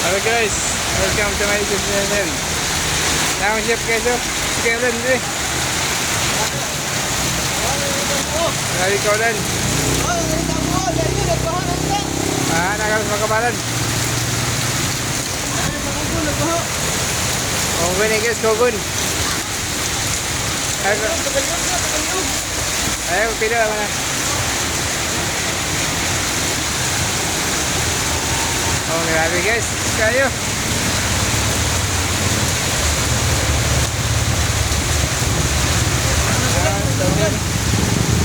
Hello guys, welcome to my YouTube channel. Naong chef guys, oh. Sige ulan, eh. Grabe ka ulan. Ah, nakalas makabalan. Kugun eh guys, kugun. Ay, ay, pila na. Oh, grabe guys. Kayo. Ah, tubig.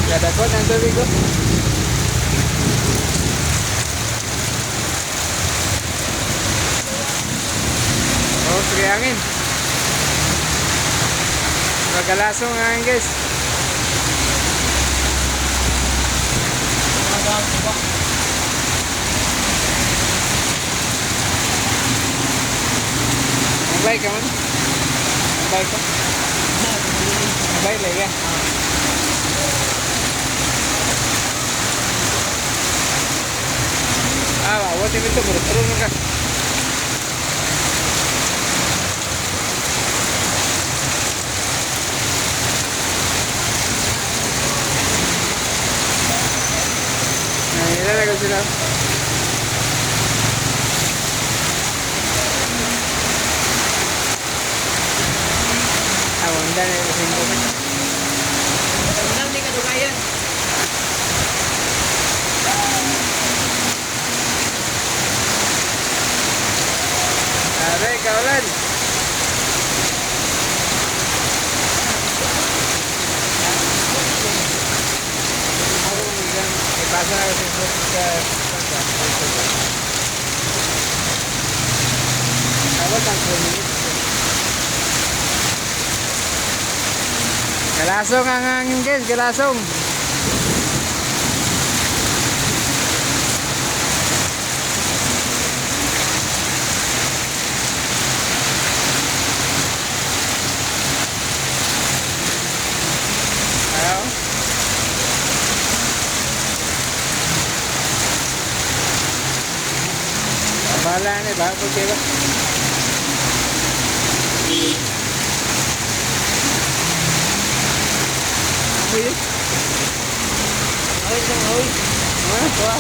Dadakot ang tubig ko. Oh, sige hangin. Magalasong ang hangin, guys. Ang bike ka man? Ang bike ko? Ang bike lagi ka? Ah, awat ito, bro. Turun ka. Nah, ilalagay sila. Ah, wala na yung singko. Hindi ka dugayan. Aray, kaulan. Ipasa na kasi sa Abot ang 4 minutes. Galasong ang hangin guys, galasong. Ayaw. Bahala na eh, baka pag ba? Amoy eh. Ay, isang oy. Ah, ito ah.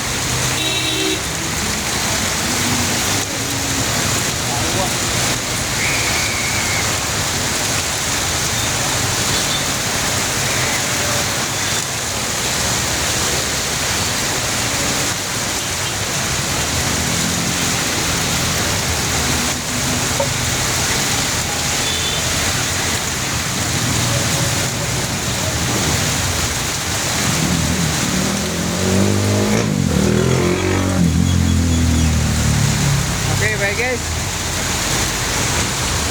Okay, bye guys.